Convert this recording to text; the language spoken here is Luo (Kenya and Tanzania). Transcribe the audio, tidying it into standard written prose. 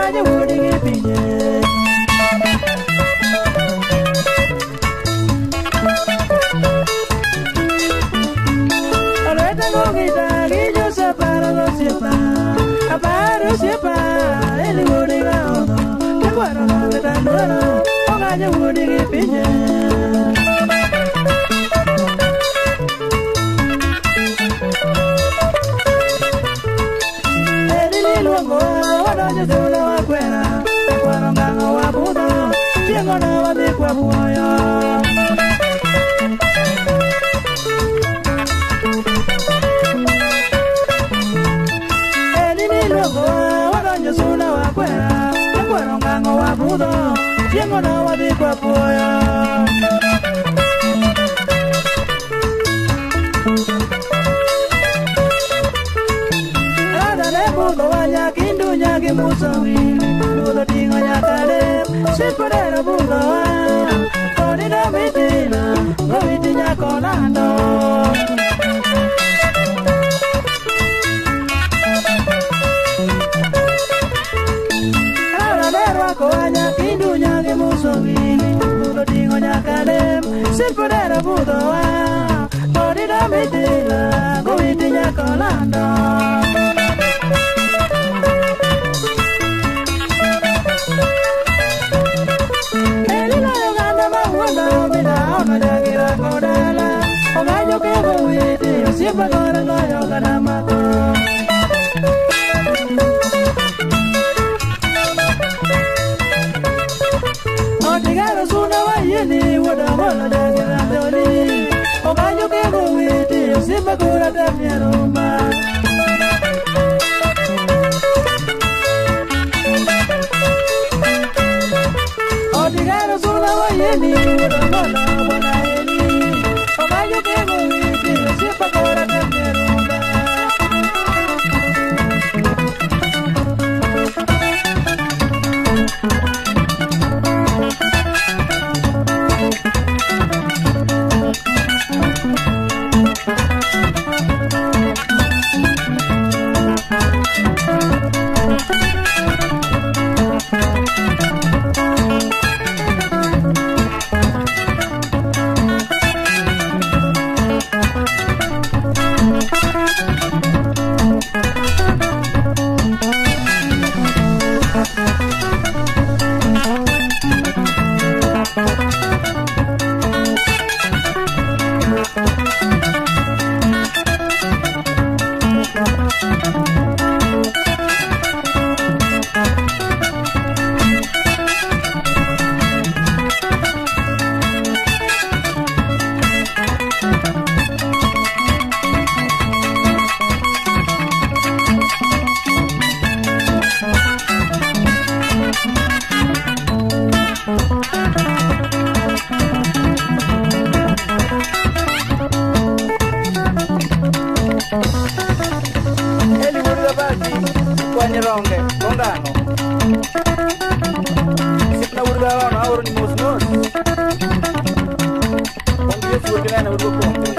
Oganyo wuodi gi pinye. Alwete gogita gi Joseph arosiepa, aparosiepa, eli wuodi ga odho, tekwaro gogita ndoro, oganyo wuodi gi pinye. Wadonjo suna wakwera, akwaro ng'ang'o wabudho, chieng'ono wadhi kwa buoyo. Eli niluongowa, wadonjo suna wakwera, akwaro ng'ang'o wabudho, chieng'ono wadhi kwa buoyo. Budho nyaki muso wili, budho ting'o nyaka dem, sipodero budho wa, koni do mitina, gowiti nyako lando. Rara ne rwako wa nyakindu nyaki muso wili, budho ting'o nyaka dem, sipodero budho wa, koni do mitina, gowiti nyako lando. Osiepa gora goyo kata mako. Otigaro suna wayieni wuod Amolo jagira dholi. Oganyo kego witi osiepa gora tamiero ma. Otigaro suna wayieni wuod Amolo bwana Eli. Oganyo kego witi osiepa gora tamiero ma. Eli wuod Rabati, Kwanyironge, Kongano. Sipna wuod Gaono, aoroni mos mos. Kwan Yesu wuod Kinene wuod Gokombe.